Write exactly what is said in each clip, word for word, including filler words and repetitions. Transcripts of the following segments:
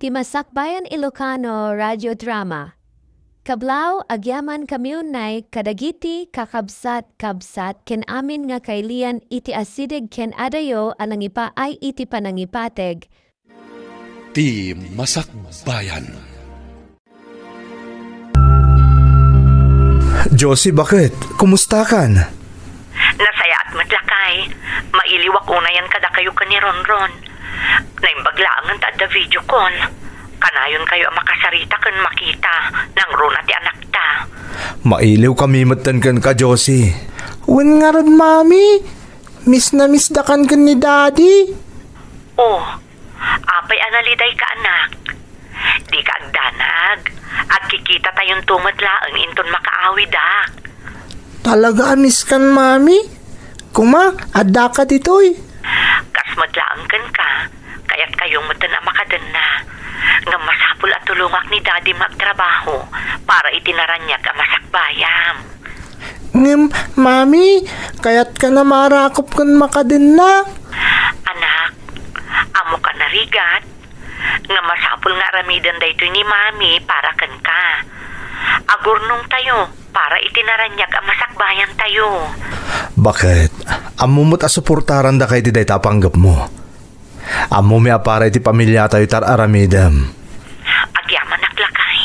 Ti Masakbayan Ilocano Radio Drama. Kablaaw, agyamankami unay kadagiti kakabsat-kabsat ken amin nga kailian iti asideg ken adayo a nangipaay iti panangipateg. Ti Masakbayan. Josie, baket? Kumustakan? Nasayaat met, lakay. Mailiwak unayan kadakayo ken ni Ronron. Naimbag laengen ta adda video call. Kanayonkayo a makasarita ken makita, nangruna ti anakta. Mailiwkami metten kenka, Josie. Wen ngarud, Mami. Miss na miss dakan ken ni Daddy. Oh, apay a nalidayka, anak? Dika agdanag. Agkikitatayon met laeng inton makaawidak. Talaga a miss kan, Mami? Kuma, addaka ditoy. Kas met laeng kenka, kayatkayo metten a makadenna. Ngem masapul a tulongak ni Daddy nga agtrabaho para iti naraniag a masakbayam. Ngem, Mami, kayatka a marakop ken makadenna. Anak, ammoka a narigat, nga masapul nga aramiden daytoy ni Mami para kenka. Agurnongtayo para iti naraniag a masakbayantayo. Baket? Ammom met a suportaran daka iti dayta a panggepmo. Ammomi a para iti pamiliatayo ti ar-aramidem. Agyamanak, lakay.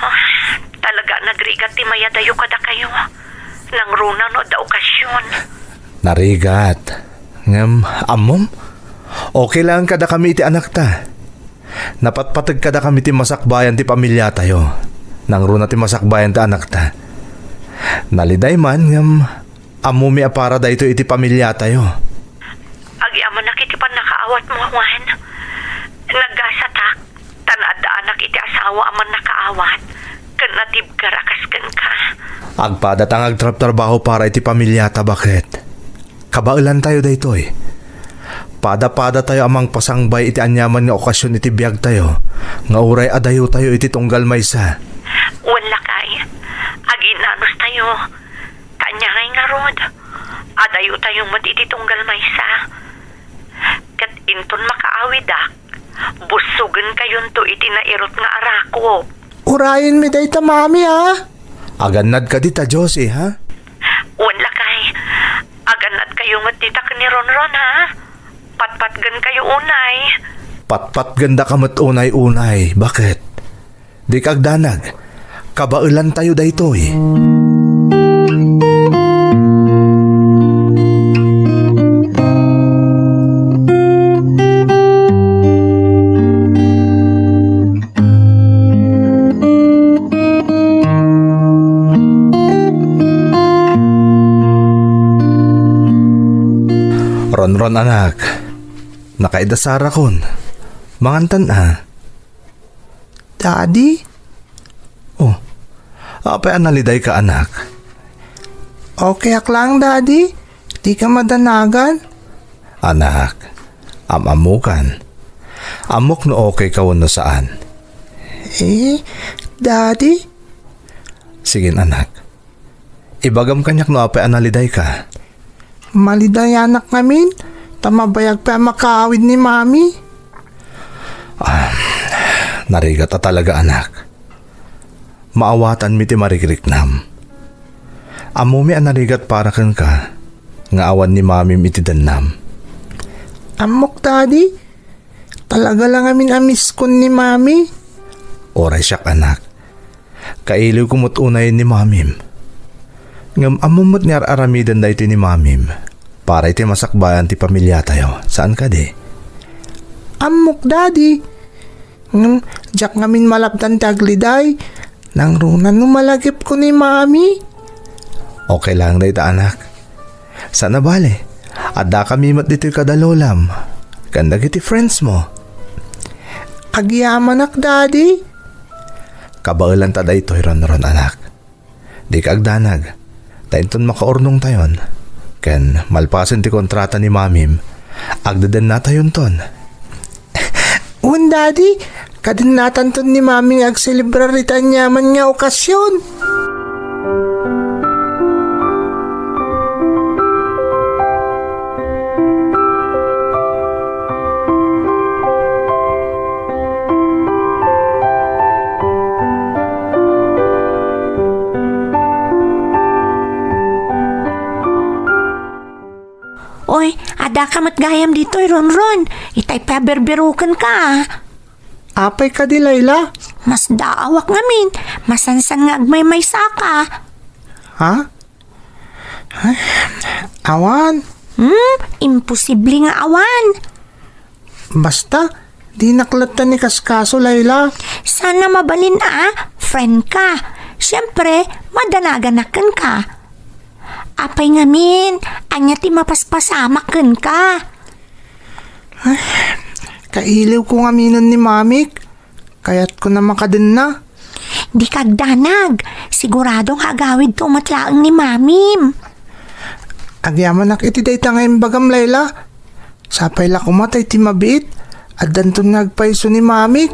Ah, talaga a nagrigat ti mayadayo kadakayo. Nangruna no adda okasion. Narigat. Ngem, ammom? Okay laeng kadakami iti anakta. Napatpateg kadakami ti masakbayan ti pamiliatayo. Nangruna ti masakbayan ti anakta. Naliday man, ngem ammomi a para daytoy iti pamiliatayo. Agyamanak iti pannakaawatmo, Juan. Naggasatak, ta naaddaanak iti asawa a mannakaawat, ken natibker a kas kenka. Agpadata nga agtrabtrabaho para iti pamiliata, baket? Kabaelantayo daytoy. Pada-padatayo a mangpasangbay iti aniaman nga okasion iti biagtayo, nga uray adayotayo iti tunggal maysa. Wen, lakay, aginnanustayo. Ta ania ngay ngarud, adayotayo met iti tunggal maysa. Ket inton makaawidak, bussogenkayonto iti nairut nga arakop. Urayenmi dayta, Mami, a? Agannad kadi ta, Josie, ha? Wen, lakay, agannadkayo met dita ken ni Ronron, ha? Patpatgenkayo unay. Patpatgendaka met unay-unay. Baket? Dika agdanag. Kabaelantayo daytoy. Ronron, anak. Nakaidassarakon. Mangantan a. Daddy? Oh, apay a nalidayka, anak? Okayak laeng, Daddy. Dika madanagan. Anak, am-ammokan. Ammok no okayka wenno saan. Eh, Daddy? Sige, anak. Ibagam kaniak no apay a nalidayka. Malidayanak ngamin, ta mabayag pay a makaawid ni Mami. Ah, narigat a talaga, anak. Maawatanmi ti marikriknam. Ammomi a narigat para kenka nga awan ni Mamim iti dennam. Ammok, Daddy. Talaga la ngamin a misskon ni Mami. Uray siak, anak. Kailiwko met unay ni Mamim. Ngem ammom met nga ar-aramiden daytoy ni Mamim para iti masakbayan ti pamiliatayo. Saan kadi? Ammok, Daddy. Ngem diak ngamin malapdan ti agliday. Nangruna no malagipko ni Mami. Okay lang dayta, anak. Saan a bale, addakami met ditoy kada lolam ken dagiti friends mo. Agyamanak, Daddy. Kabaelanta daytoy, Ronron, anak. Dika agdanag, ta inton makaurnongtayon, ken malpasen ti kontrata ni Mamim, agdedennatayonton. Wen, Daddy, kadennatanton ni Mami nga agselebrar iti aniaman nga okasion. Daka met gayam ditoy, Ronron. Itay paberberukenka. Apay kadi, Layla? Masdaawak ngamin. Masansan nga agmaymaysaka. Ha? Ay, awan. Hmm? Imposible nga awan. Basta, dinak latta ni kaskaso, Layla. Sana mabalin a, friend ka. Siyempre, madanaganak kenka. Apay ngamin, ania ti mapaspasamak kenka? Ay, kailiwko ngaminen ni Mamik. Kayatko na makadenna. Dika agdanag. Sigurado nga agawidto met laeng ni Mamim. Agyamanak iti dayta nga imbagam, Layla. Sapay la koma ta iti mabiit, addanton nga agpayso ni Mamik.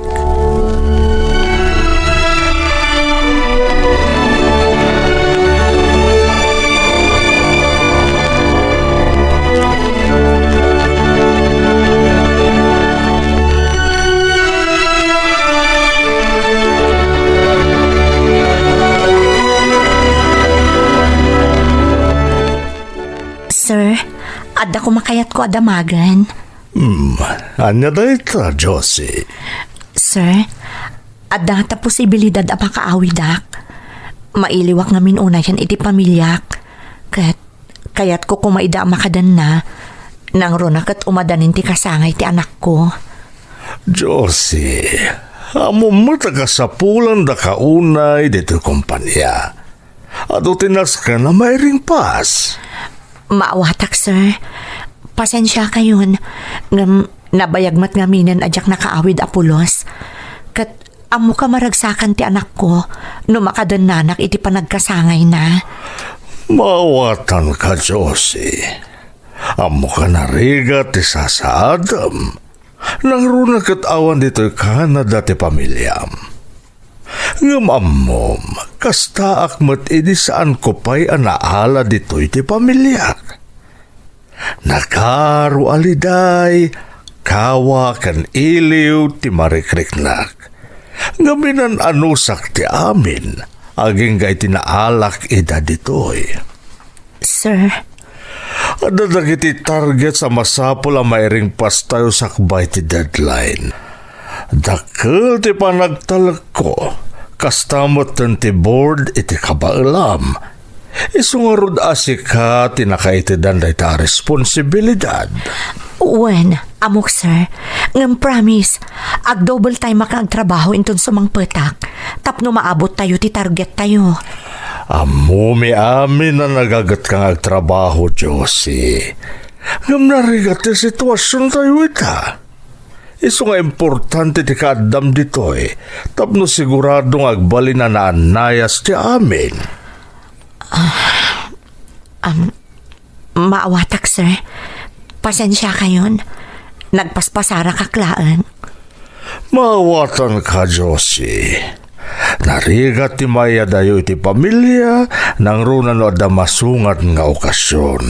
Sir, adda koma kayatko a damagen. Hmm, ania dayta, Josie? Sir, adda ta posibilidad a makaawidak. Mailiwak ngamin unayen iti pamiliak. Ket kayatko koma ida a makadenna. Nangruna ket umadanin ti kasangay ti anakko. Josie, ammom met a kasapulanda ka unay ditoy kompania. Adu ti nasken a mairingpas. Maawatak, sir. Pasensiakayon, ngem nabayag met ngaminen a diak nakaawid a pulos. Ket ammoka maragsakan ti anakko no makadennanak iti panagkasangayna. Maawatanka, Josie. Ammoka narigat ti sasaadem. Nangruna ket awan ditoy Canada ti pamiliam. Ngem ammom, kastaak met idi saanko pay a naala ditoy ti pamiliak. Nakaro a liday, kawa ken iliw ti marikriknak. Ngem inan-anusak ti amin, agingga iti naalak ida ditoy. Sir. Adda dagiti targets a masapul a mairingpastayo sakbay ti deadline. Dakkel ti panagtalekko, kasta metten ti board iti kabaelam. Isu ngarud a sika ti nakaitedan dayta a responsibilidad. Wen, ammok, sir. Ngem promise, agdouble time ak nga agtrabaho inton sumangpetak tapno maabottayo ti targettayo. Ammomi amin a nagagetka nga agtrabaho, Josie. Ngem narigat ti situasiontayo ita. Isu nga importante ti kaaddam ditoy tapno sigurado nga agbalin a naannayas ti amin. Ah, am, maawatak, sir. Pasensiakayon. Nagpaspasarakak laeng. Maawatanka, Josie. Narigat ti maiyadayo iti pamilya, nangruna no adda masungat nga okasion.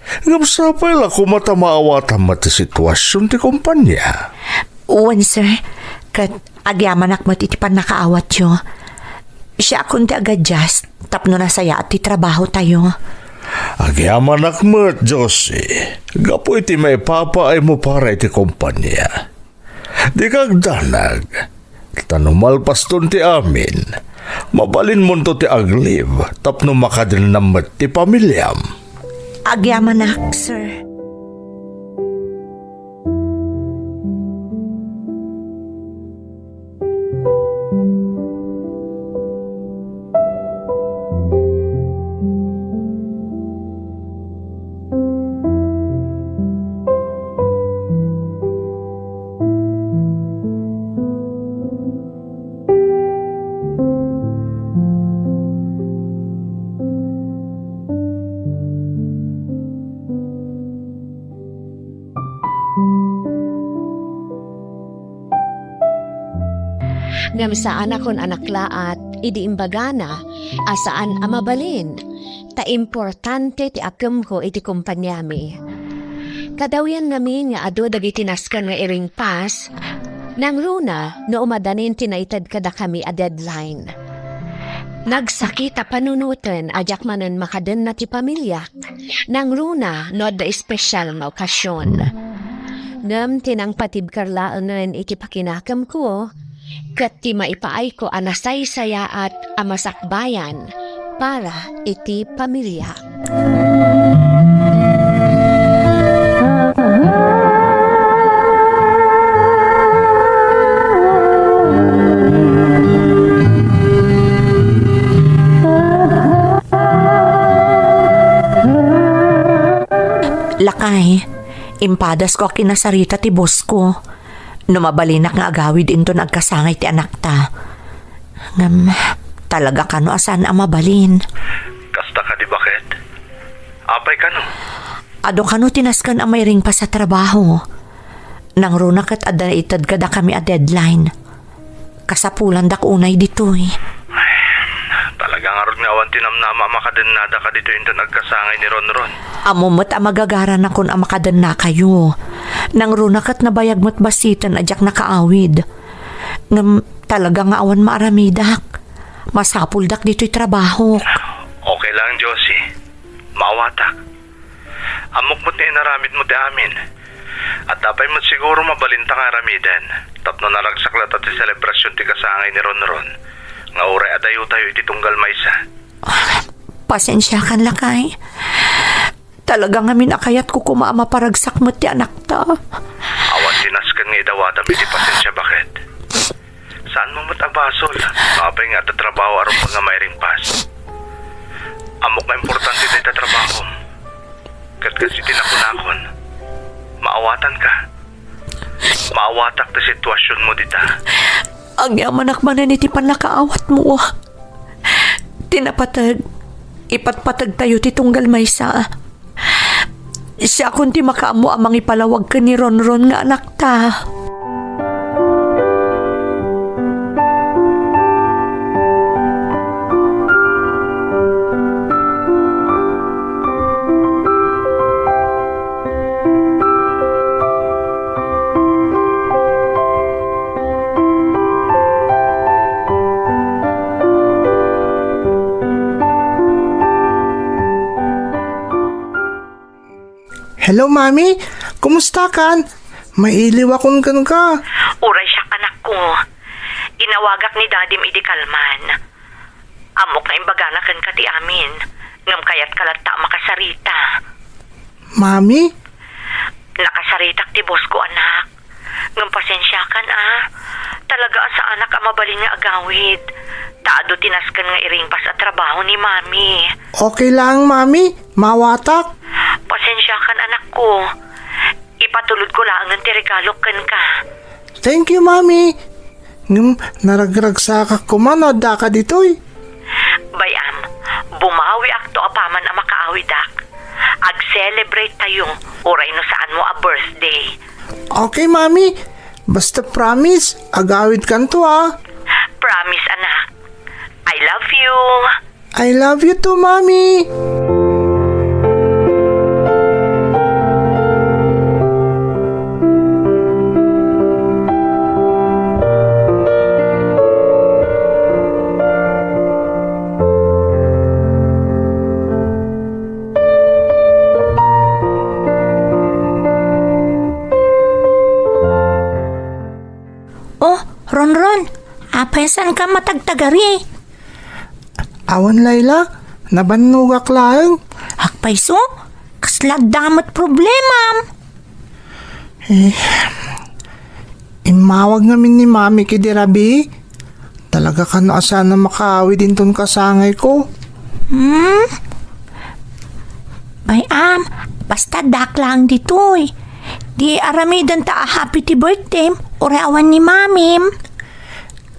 Ngem sapay la koma ta maawatam met ti situasion ti kompania. Wen, sir. Ket agyamanak met iti pannakaawatyo. Siakon ti agadjust tapno nasayaat ti trabahotayo. Agyamanak met, Josie, gapu iti maipapaaymo para iti kompania. Dika agdanag, ta no malpaston ti amin, mabalinmonto ti ag-leave tapno makadennam met ti pamiliam. Agyamanak, sir. Ngem saanakon a naklaat idi imbagana a saan a mabalin, ta importante ti akemko iti kompaniami. Kadawian ngamin nga adu dagiti nasken nga iringpas, nangruna no umadanin ti naited kadakami a deadline. Nagsakit a panunoten a diak manen makadenna ti pamiliak, nangruna no adda espesyal nga okasion. Ngem ti nangpatibker laengen iti pakinakemko ket ti maipaayko a nasaysayaat a masakbayan para iti pamiliak. Lakay, impadasko a kinasarita ti bossko. No mabalinak nga agawid inton agkasangay ti anakta. Ngem, talaga kano a saan a mabalin. Kasta kadi, baket? Apay kano? Adu kano ti nasken a mairingpas a trabaho. Nangruna ket adda naited kadakami a deadline. Kasapulandak unay ditoy. Talaga ngarud nga awan ti namnama a makadennada kaditoy inton agkasangay ni Ronron. Ammom met a magagaranakon a makadennakayo. Nangruna ket nabayag met basiten a diak nakaawid. Ngem talaga nga awan maaramidak. Masapuldak ditoy trabahok. Okay lang, Josie. Maawatak. Ammok met nga inaramidmo ti amin. Adda pay met siguro mabalinta nga aramiden tapno naragsak latta ti selebrasion ti kasangay ni Ronron nga uray adayotayo iti tunggal maysa. Pasensiakan, lakay. Talaga ngamin a kayatko koma a maparagsak met ti anakta. Awan ti nasken nga idawadam iti pasensia, baket. Saanmo met a basol no apay nga adda trabaho a rumbeng nga mairingpas. Ammok nga importante dayta trabahom. Ket kas iti nakunakon, maawatanka. Maawatak ti situasionmo dita. Agyamanak manen iti pannakaawatmo. Ti napateg, ipatpategtayo ti tunggal maysa. Siakon ti makaammo a mangipalawag ken ni Ronron nga anakta. Hello, Mami. Kumustakan? Mailiwakon kenka. Uray siak, anakko. Inawagak ni Dadim idi kalman. Ammok nga imbagana kenka ti amin, ngem kayatka latta a makasarita. Mami? Nakasaritak ti bossko, anak. Ngem pasensiakan, a. Talaga a saanak a mabalin nga agawid. Ta adu ti nasken nga iringpas a trabaho ni Mami. Okay lang, Mami. Maawatak. Pasensiakan, anakko. Ipatulodko laengen ti regalok kenka. Thank you, Mami. Ngem, naragragsakak koma no addaka ditoy. Bay-am, bumawiakto apaman a makaawidak. Ag-celebrate tayo, uray no saanmo a birthday. Okay, Mami. Basta promise, agawidkanto, a. Promise, anak. I love you. I love you too, Mommy! Oh, Ronron, apay saanka matagtagari? Awan, Laila, nabannogak laeng. Agpayso, kasla adda met problemam? Eh, immawag ngamin ni Mami idi rabii. Talaga kano a saan a makaawid inton kasangayko. Hmm? Bay-am, basta addak laeng ditoy. Di aramidenta a happy ti birthdayem, uray awan ni Mamim.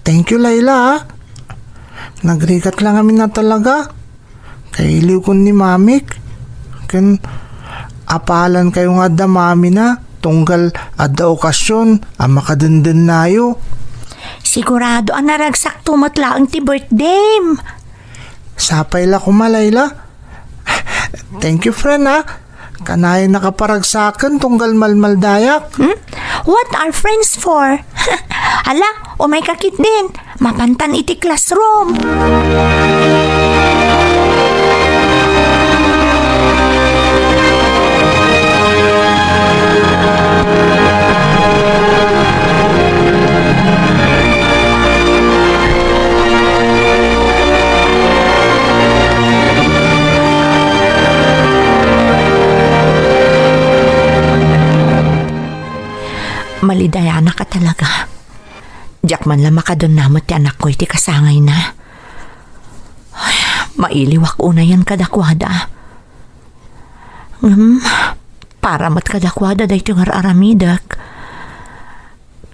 Thank you, Laila, ah. Nagrigat lang amin a talaga. Kailiwkon ni Mamik. Ken apalankayo nga adda Mamina, tunggal adda okasion a makadendennakayo. Sigurado a naragsakto met laeng ti birthdayem. Sapay la koma, Laila. Thank you, friend, ah. Kanayon a kaparagsaken tunggal malmaldayak. Hmm? What are friends for? Hala, umayka ketdin. Mapantan iti classroom. Malidayanak a talaga. Diak man la makadenna met ti anakko iti kasangayna. Ay, mailiwak unayen kadakuada. Ngem, para met kadakuada daytoy nga ar-aramidek.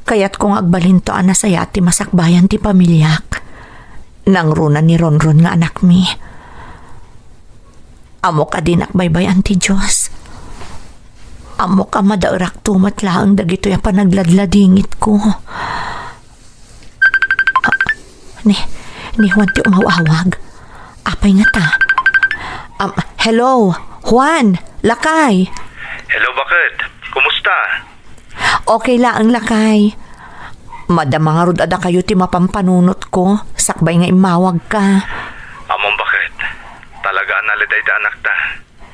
Kayatko nga agbalinto a nasayaat ti masakbayan ti pamiliak. Nangruna ni Ronron nga anakmi. Ammok a dinak baybay-an ti Dios. Ammok a madaerakto met laeng dagitoy a panagladladingitko. Ah, ni, ni Juan ti umaw-awag. Apay ngata? Um, hello, Juan, lakay. Hello, baket? Kumusta? Okay laeng, lakay. Madama ngarud a dakayo ti mapampanunotko, sakbay nga immawagka. Ammom, baket? Talaga a naliday ti anakta.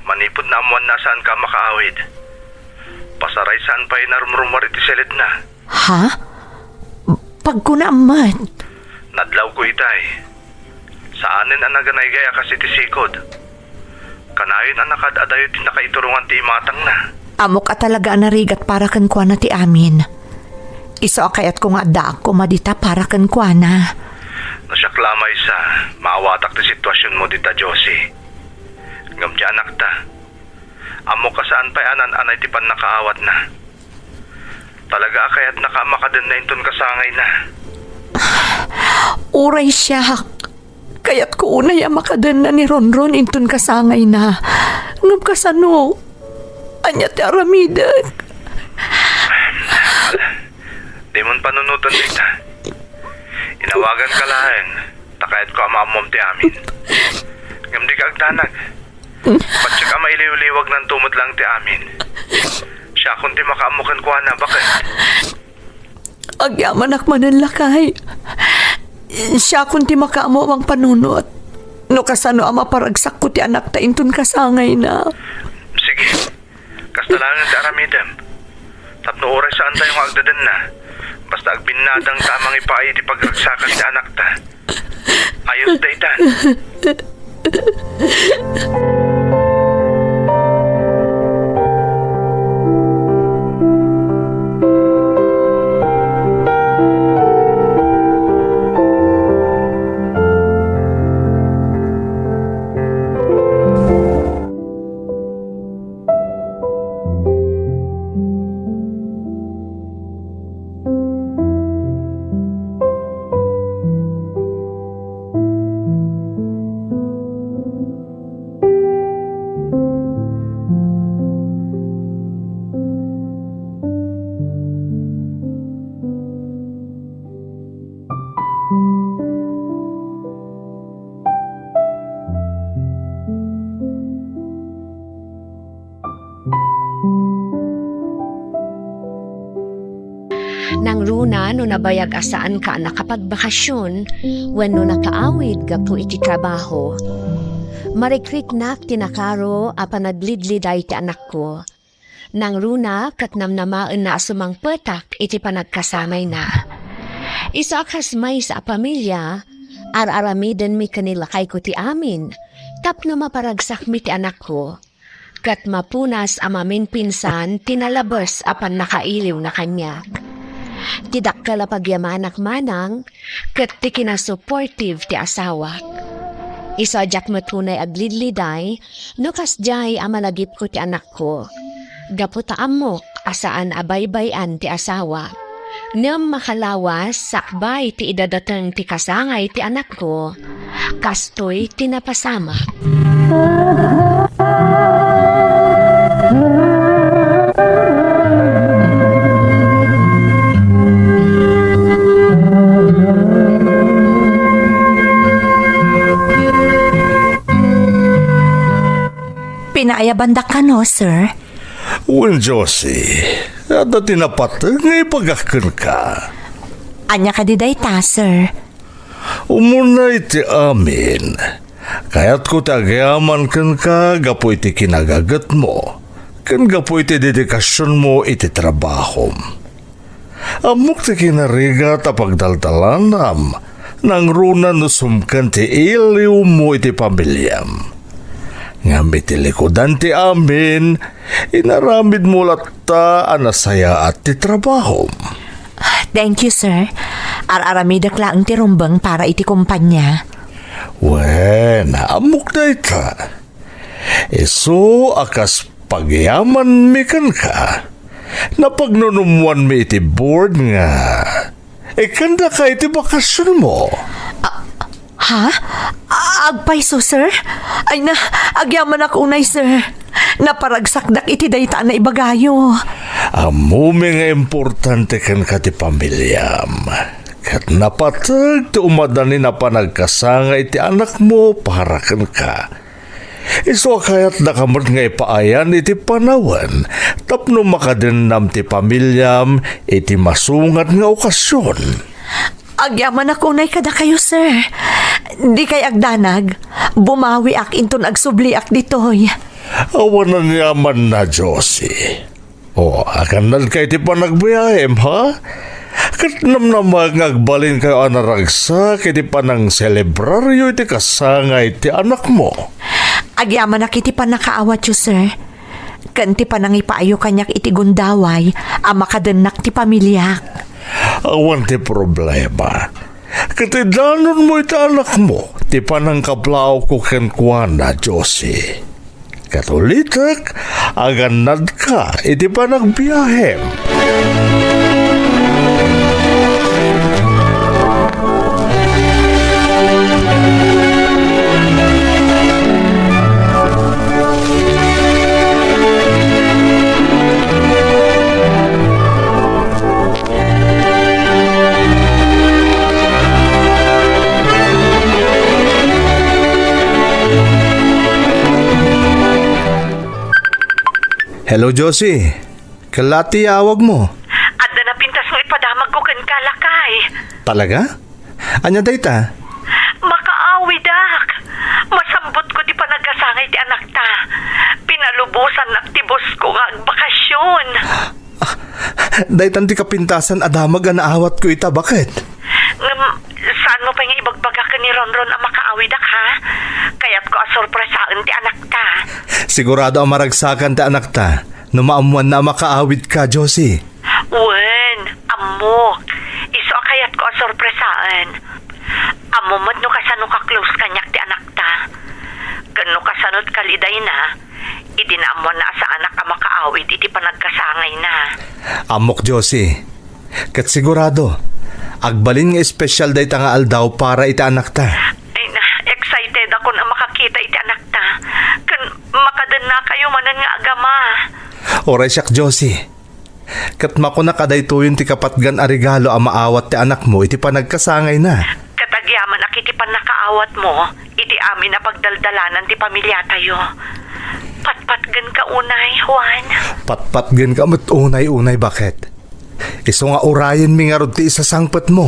Manipud naammoanna a saanka a makaawid. Pasaray saan pay narumrumuar iti siledna. Ha? Pagkunaam met? Nadlawko itay. Saanen a naganaygay a kas iti sikod. Kanayon a nakaad-adayo ti nakaiturongan ti imatangna. Ammok a talaga a narigat para kenkuana ti amin. Isu a kayatko nga addaak koma dita para kenkuana. No siak la a maysa, maawatak ti situasionmo dita, Josie. Ngem ti anakta, ammok a saan pay a naan-anay ti pannakaawatna. Talaga a kayatnaka a makadenna inton kasangayna. Uray siak, kayatko unay a makadenna ni Ronron inton kasangayna. Ngem kasano? Ania ti aramidek? Dimon panunoten dayta. Inawaganka laeng, ta kayatko a maammom ti amin. Ngem dika agdanag. Patiek a mailiwliwagnanto met laeng ti amin. Siakon ti makaammo kenkuana, baket? Agyamanak manen, lakay. Siakon ti makaammo a mangpanunot no kasano a maparagsakko ti anakta inton kasangayna. Sige. Kasta laeng ti aramidem. Tapno uray saantayo nga agdadenna, basta agbinnadangta a mangipaay iti pagragsakan ti anakta. Ayos daytan. Nangruna no nabayag a saanka a nakapagbakasyon wenno nakaawid gapu iti trabaho. Marikriknak ti nakaro a panaglidliday ti anakko. Nangruna ket namnamaenna a sumangpetak iti panagkasanayna. Isu a kas maysa a pamilia, ar-aramidenmi ken ni lakayko ti amin tapno maparagsakmi ti anakko, ket mapunas a maminpinsan ti nalabes a pannakailiwna kaniak. Ti dakkel a pagyamanak manang ket ti kinasupportive ti asawak. Isu a diak met unay aglidliday no kasdiay a malagipko ti anakko, gapu ta ammok a saan a baybay-an ti asawa. Ngem makalawas, sakbay ti idadateng ti kasangay ti anakko, kastoy ti napasamak. Pinaayabandaka, no, sir? Wen, Josie, adda ti napateg nga ibagak kenka. Ania kadi dayta, sir? Umuna iti amin, kayatko ti agyaman kenka gapu iti kinagagetmo ken gapu iti dedikasionmo iti trabahom. Ammok ti kinarigat a pagdaldalanam, nangruna no sumken ti iliwmo iti pamiliam. Ngem iti likudan ti amin, inaramidmo latta a nasayaat ti trabahom. Thank you, sir. Ar-aramidek laeng ti rumbeng para iti kumpanya. Wen, ammok dayta. Isu a kas pagyamanmi kenka, napagnunummoanmi iti board nga ikkandaka iti bakasionmo. Ha? Agpayso, sir? Ay na, agyamanak unay, sir. Naparagsakdak iti dayta a naibagayo. Ammomi nga importante kenka ti pamiliam. Ket napateg ti umadani a panagkasangay ti anakmo para kenka. Isu a kayatdaka met nga ipaayan iti panawen tapno makadennam ti pamiliam iti masungat nga okasion. Agyamanak unay kadakayo, sir. Dikay agdanag. Bumawiak inton agsubliak ditoy. Awan aniamanna, Josie. O, agannadka iti panagbiahem, ha? Ket namnamaek nga agbalinkayo a naragsak iti panangselebraryo iti kasangay ti anakmo. Agyamanak iti pannakaawatyo, sir. Ken ti panangipaayo kaniak iti gundaway a makadennak ti pamiliak. Awan ti problema. Ket idanonmo iti anakmo ti panangkablawko kenkuana, Josie. Ket ulitek, agannadka iti panagbiahem. Hello, Josie. Kella ti awagmo? Adda napintas nga ipadamagko kenka, lakay. Talaga? Ania dayta? Makaawidak. Masambotko ti panagkasangay ti anakta. Pinalubosannak ti bossko nga agbakasion. Ah, daytan ti kapintasan a damag a naawatko ita, baket? Ngem, saanmo pay nga ibagbaga ken ni Ronron a makaawidak, ha? Kayatko a sorpresaen ti anakta. Sigurado a maragsakan ti anakta no maammoanna a makaawidka, Josie. Wen, ammok. Isu a kayatko a sorpresaen. Ammom met no kasano ka-close kaniak ti anakta. Ken no kasano ti kalidayna, idi naammoanna a saanak a makaawid iti panagkasangayna. Ammok, Josie. Ket sigurado, agbalin nga espesyal dayta nga aldaw para iti anakta. Ay na, excited akon a makakita iti anakta. Ken makadennakayo manen nga agama. Uray siak, Josie. Ket makunak a daytoyen ti kapatgan a regalo a maawat ti anakmo iti panagkasangayna. Ket agyamanak iti pannakaawatmo iti amin a pagdaldalanan ti pamiliatayo. Patpatgenka unay, Juan. Patpatgenka met unay-unay, baket? Isu nga urayenmi ngarud ti isasangpetmo.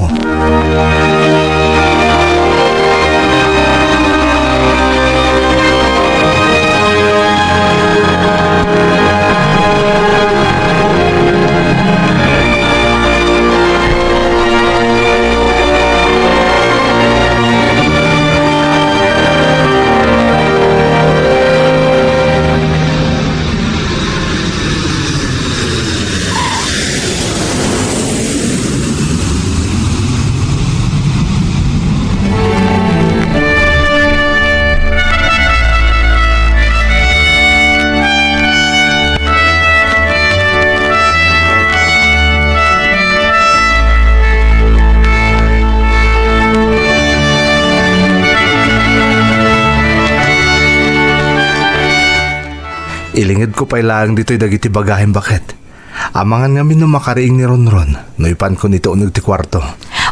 Ilingedko pay laeng ditoy dagiti bagahem, baket. Amangan ngamin no makariing ni Ronron no ipankon iti uneg ti kuarto.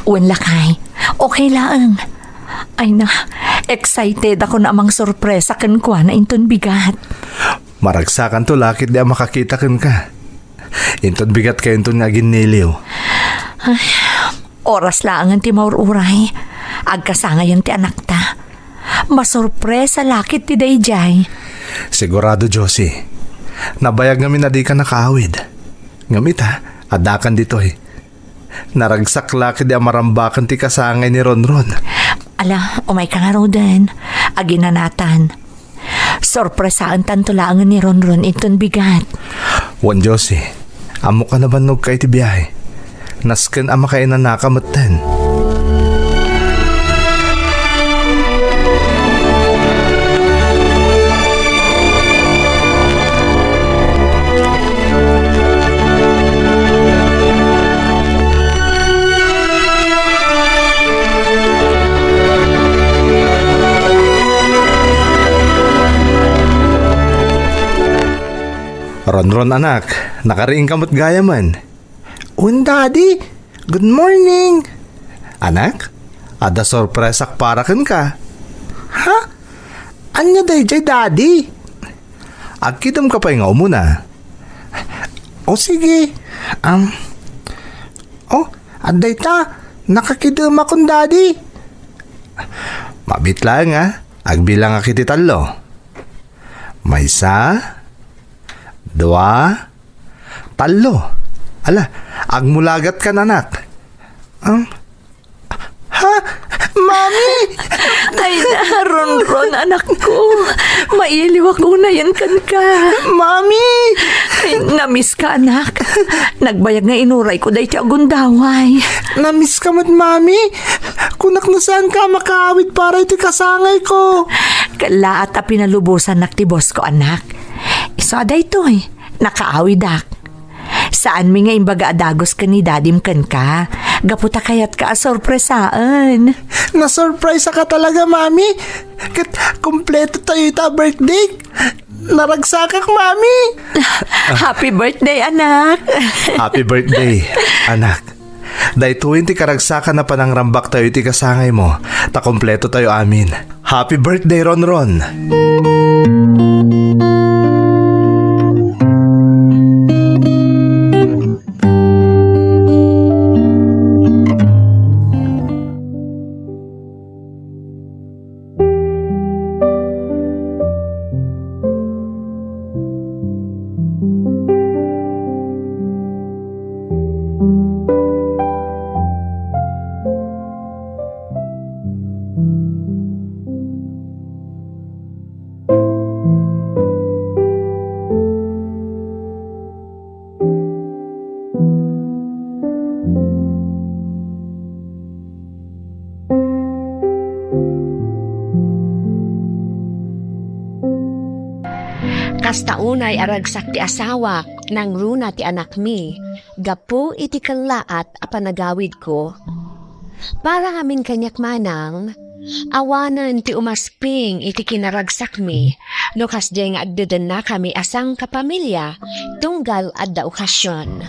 Wen, lakay. Okay laeng. Ay na, excited ako na amang sorpresa kenkuana inton bigat. Maragsakanto la ketdi a makakita kenka. Inton bigat kayonton nga aginniliw. Ay, oras laengen ti maur-uray. Agkasangayen ti anakta. Masorpresa la ket ti daydiay. Sigurado, Josie. Nabayag ngamin a dika nakaawid. Ngem ita, addakan ditoy. Naragsak la ket di a marambakan ti kasangay ni Ronron. Ala, umayka ngaruden. Aginanatan. Sorpresaentanto laengen ni Ronron inton bigat. Wen, Josie, ammok a nabannogka iti biahe. Nasken a makainanaka metten. Ronron, anak, nakariingka met gayamen. Wen, Daddy. Good morning. Anak, adda sorpresak para kenka. Ha? Ania daydiay, Daddy? Agkidemka pay nga umuna. O sige. Um, oh, adda ita. Nakakidemakon, Daddy. Mabiit laeng, a. Agbilangak iti tallo. Maysa, dua, tallo. Ala, agmulagatkan, anak. Um, ha? Mami! Ay, Ronron, anakko. Mailiwak unayen kenka. Mami! Ay, namiss ka, anak. Nagbayag nga inurayko daytoy a gundaway. Namiss ka met, Mami. Kunak no saanka a makaawid para iti kasangayko. Kellaat a pinalubosannak ti bossko, anak. Isu a daytoy, nakaawidak. Saanmi nga imbaga a dagus ken ni Dadim kenka, gapu ta kayatka a sorpresaen. Nasurpriseka talaga, Mami. Ket kompleto tayo ita a birthday. Naragsakak, Mami. Happy birthday, anak. Happy birthday, anak. Daytoyen ti karagsakan a panangrambaktayo iti kasangaymo, ta kompleto tayo amin. Happy birthday, Ronron! Kasta unay a ragsak ti asawak, nangruna ti anakmi, gapu iti kellaat a panagawidko. Para ngamin kaniak manang, awanen ti umasping iti kinaragsakmi no kasdiay nga agdedennakami a sangkapamilia tunggal adda okasion.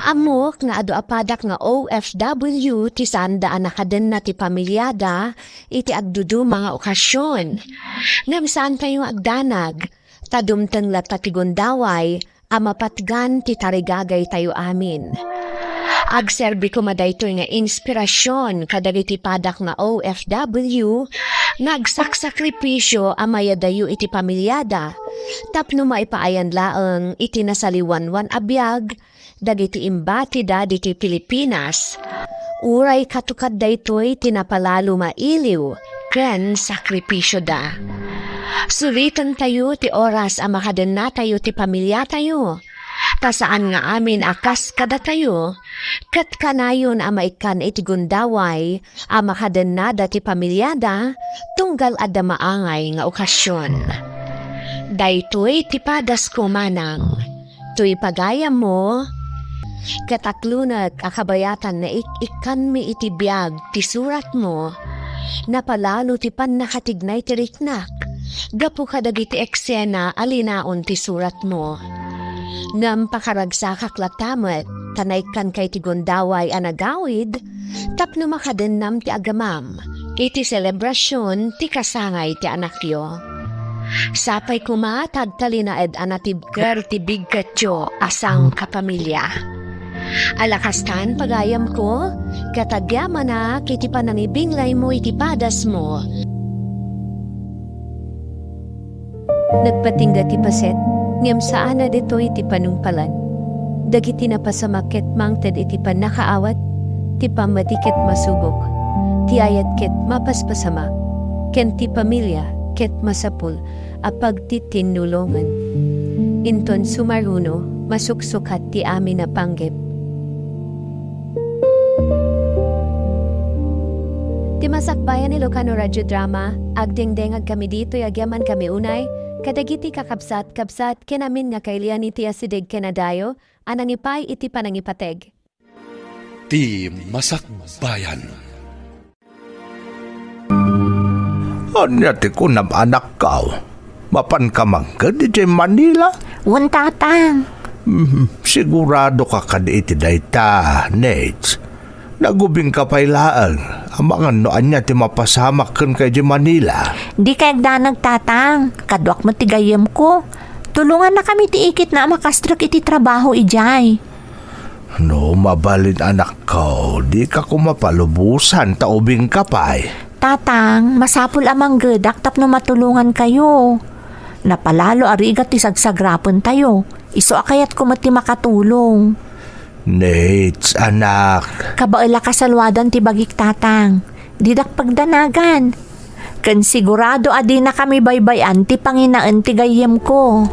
Ammok nga adu a padak nga O F W ti saanda a nakadenna ti pamiliada iti agduduma nga okasion. Ngem saantayo nga agdanag, ta dumteng latta ti gundaway a mapatgan ti tarigagaytayo amin. Agserbi koma daytoy nga inspirasion kadagiti padak nga O F W nga agsaksakripisio a mayadayo iti pamiliada tapno maipaayan laeng iti nasaliwanwan a biag dagiti imbatida ditoy Pilipinas, uray katukad daytoy ti napalalo mailiw ken sakripisioda. Sulitentayo ti oras a makadennatayo ti pamiliatayo, ta saan nga amin a kas kadatayo, ket kanayon a maikkan iti gundaway a makadennada ti pamiliada tunggal adda maangay nga okasion. Daytoy ti padasko manang. Toy pagayammo, ket aklonek a kabayatan naik-ikkanmi iti biag ti suratmo, napalalo ti pannakatignay ti riknak gapu kadagiti eksena a linaon ti suratmo. Ngem pakaragsakak latta met ta naikkanka iti gundaway a nagawid tapno makadennam ti agamam iti selebrasion ti kasangay ti anakyo. Sapay koma ta agtalinaed a natibker ti bigketyo a sangkapamilia. Ala kastan, pagayamko, ket agyamanak iti panangibinglaymo iti padasmo. Nagpatingga ti paset, ngem saan a ditoy ti panungpalan. Dagiti napasamak ket mangted iti pannakaawat, ti pammati ket masubok, ti ayat ket mapaspasamak, ken ti pamilia ket masapul a pagtitinnulongan. Inton sumaruno, masuksukat ti amin a panggep. Ti Masakbayan Ilocano Radio Drama, agdengdengag kami ditoy agyamankami unay, kadagiti kakabsat-kabsat ken amin nga kailian iti asideg ken adayo a nangipay iti panangipateg. Ti Masakbayan. Ania ti kunam, anakko? Mapanka mangged idiay Manila? Wen, Tatang. Mm, sigurado ka kadi iti dayta, Nate? Nagubingka pay laeng. Amangan no ania ti mapasamak kenka idiay Manila. Dika agdanag, Tatang. Kaduak met ti gayyemko. Tulongannakami ti iketna a makastrek iti trabaho idiay. No mabalin, anakko, dika koma palubosan ta ubingka pay. Tatang, masapul a manggedak tapno matulongankayo. Napalalo a rigat ti sagsagrapentayo. Isu a kayatko met ti makatulong. Nate, anak. Kabaelak a saluadan ti bagik, Tatang. Didak pagdanagan. Ken sigurado a dinakami baybay-an ti panginaen ti gayyemko.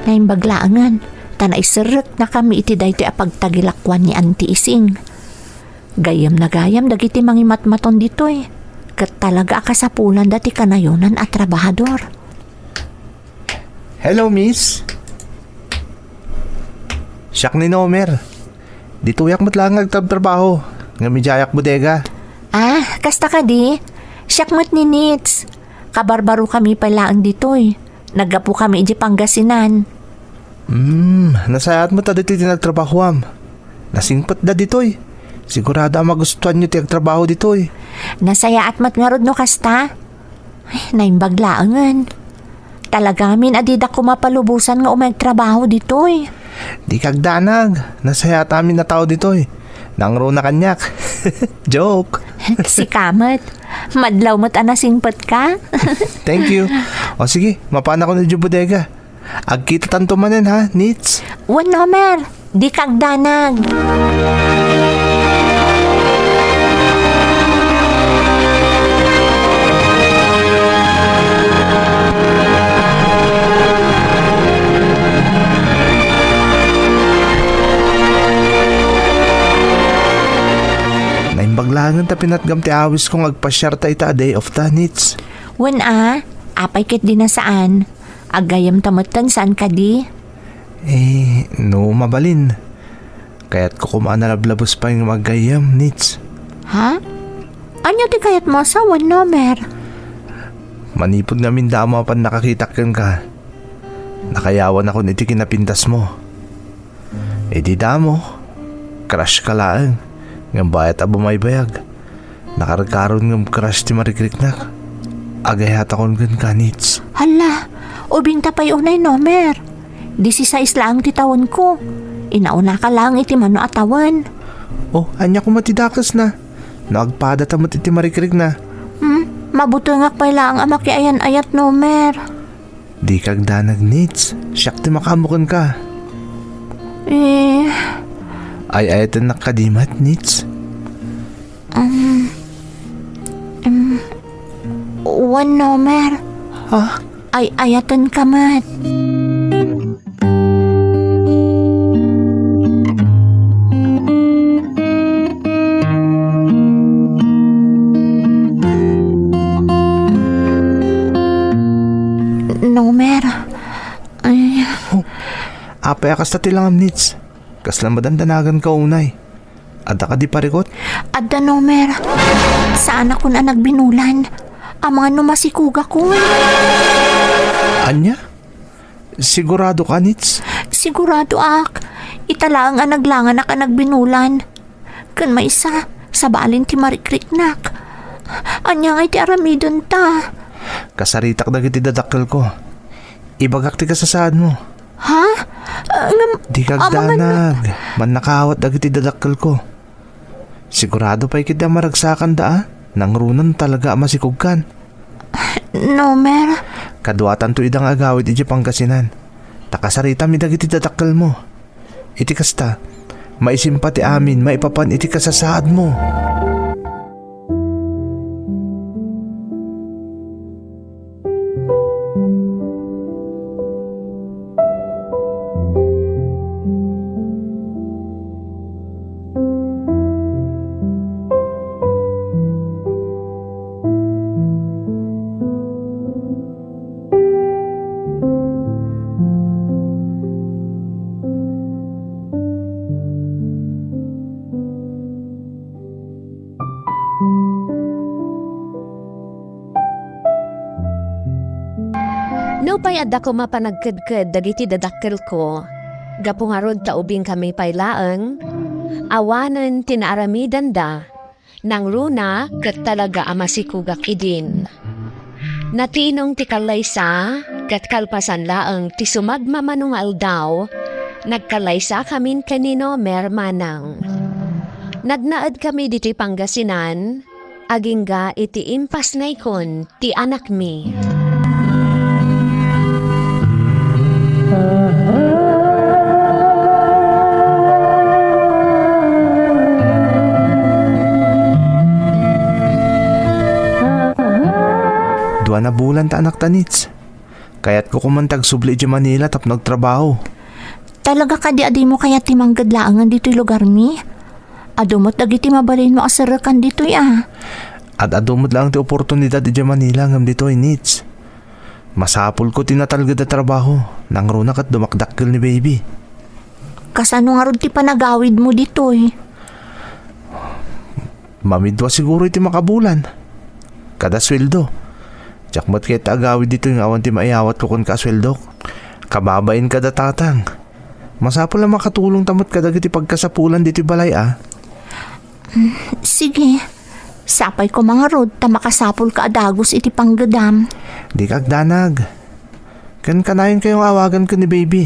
Naimbag laengen, ta naiserreknakami iti daytoy a pagtagilakuan ni Auntie Ising. Gayyemna gayam dagiti mangimatmaton ditoy, ket talaga a kasapulanda ti kanayonan a trabahador. Hello, miss. Siak ni Nomer. Ditoyak met laeng nga agtrabtrabaho, ngem idiayak bodega. Ah, kasta kadi? Siak met ni Nits. Kabarbarokami pay laeng ditoy. Naggapokami idiay Pangasinan. Hmm, nasayaat met a ditoy ti nagtrabahoam. Nasingpetda ditoy. Sigurado a magustuanyo ti agtrabaho ditoy. Nasayaat met ngarud no kasta. Ay, naimbag laengen. Talagamin a didak koma palubosan nga umay agtrabaho ditoy. Dika agdanag. Nasayaat amin a tao ditoy. Nangruna kaniak. Joke. Sika met. Madlaw met a nasingpetka. Thank you. O sige, mapanakon idiay bodega. Agkitatanto manen ha, Nits? Wen, Nomer. Dika agdanag. Naimbag laengen ta pinatgam ti awisko nga agpasiarta ita a day off ta, Nits. Wen a, apay ket di nasaan. Aggayyemta metten saan kadi? Eh, no mabalin. Kayatko koma a nalablabes pay nga aggayyem, Nits. Ha? Ania ti kayatmo a sawen, Nomer? Manipud ngamin damo a pannakakitak kenka, nakayawanakon iti kinapintasmo. Idi damo, crush ka laeng, ngem bayat a bumaybayag. Nakarkaron ngem crush ti marikriknak. Agayatakon kenka, Nits. Hala, ubingta pay unay, Nomer. Disisais laeng ti tawenko. Inaunaka laeng iti mano a tawen. Oh, ania koma ti dakesna? No agpadata met iti marikrikna. Hmm, mabutengak pay laeng a makiayan-ayat, Nomer. Dika agdanag, Nits. Siak ti makaammo kenka. Eh. Ay-ayatennak kadi met, Nits? Um, um, wen, Nomer. Ha? Ay-ayatenka met. Nomer. Ay. Oh, apay a kasta ti langam, Nits? Kasla madandanagan ka unay? Adda kadi parikut? Adda, Nomer. Saanakon a nagbinulan. Amangan no masikogakon. Ania? Sigurado ka, Nits? Siguradoak. Ita laeng a naglanganak a nagbinulan. Ken maysa, sabalin ti marikriknak. Ania ngay ti aramidenta? Kasaritak dagiti dadakkelko. Ibagak ti kasasaadmo. Ha? Ah, ngem, Dika amangan no agdanag. Mannakaawat dagiti dadakkelko. Sigurado pay ketdi a maragsakanda a. Nangruna no talaga a masikogkan. Nomer. Kaduatanto ida nga agawid idiay Pangasinan. Ta kasaritam dagiti dadakkelmo. Iti kasta, maisimpa ti amin maipapan iti kasasaadmo. Nupay adda koma panagkedked dagiti dadakkelko, gapu ngarud ta ubingkami pay laeng, awanen ti naaramidanda, nangruna ket talaga a masikogak idin. Natinong ti kallaysa, ket kalpasan laeng ti sumagmamano nga aldaw, nagkallaysakamin ken ni Nomer manang. Nagnaedkami ditoy Pangasinan, agingga iti impasnaykon ti anakmi. Dua na bulan ta anakta, Nits. Kayatko koman ti agsubli idiay Manila tapno agtrabaho. Talaga kadi a dimo kayat ti mangged laengen ditoy lugarmi? Adu met dagiti mabalinmo a serrekan ditoy a. Ad-adu met laeng ti oportunidad idiay Manila ngem ditoy, Nits. Masapulko ti natalged a trabaho, nangruna ket dumakdakkel ni baby. Kasano ngarud ti panagawidmo ditoy? Mamidua siguro iti makabulan. Kada sueldo. Diak met kayat ti agawid ditoy nga awan ti maiyawatko kenka a sueldok. Kababain kada tatang. Masapul a makatulongta met kadagiti pagkasapulan ditoy balay a. Sige. Sapay koma ngarud ta makasapulka a dagus iti panggedam. Dika agdanag. Ken kanayon kayo nga awagan ken ni baby.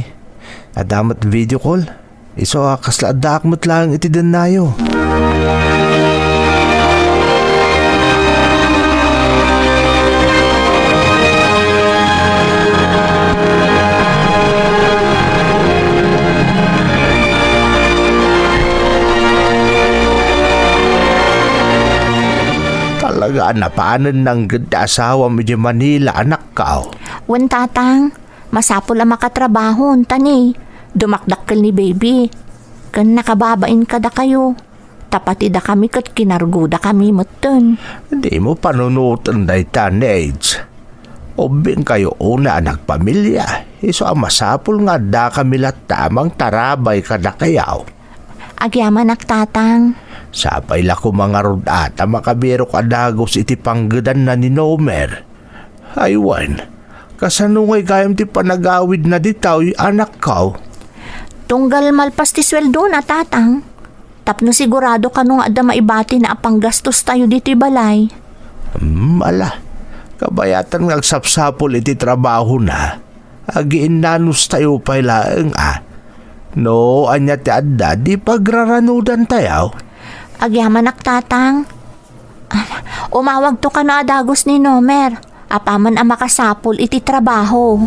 Adda met video call. Isu a kasla addaak met laeng iti dennayo. Talaga a napanen nangged ti asawam idiay Manila, anakko. Wen, tatang, masapul a makatrabahon ta ni dumakdakkel ni baby. Ken nakababain kadakayo. Ta pati dakami ket kinargodakami metten. Dimo panunoten dayta, Neds. Ubbingkayo unay a nagpamilia, isu a masapul nga addakami latta a mangtarabay kadakayo. Agyamanak, tatang. Sapay la koma ngarud a ta makabirok a dagus iti panggedanna ni Nomer. Ay wen, kasano ngay gayam ti panagawidna ditoy, anakko? Tunggal malpas ti sueldona, tatang. Tapno sigurado kano nga adda maibatina a panggastostayo ditoy balay. Hmm, ala. Kabayatan nga agsapsapul iti trabahona. Agiinnanustayo pay laeng a. No ania ti adda, di pagraranudantayo. Agyamanak, tatang. Umawagto kano a dagus ni Nomer, apaman a makasapul iti trabaho.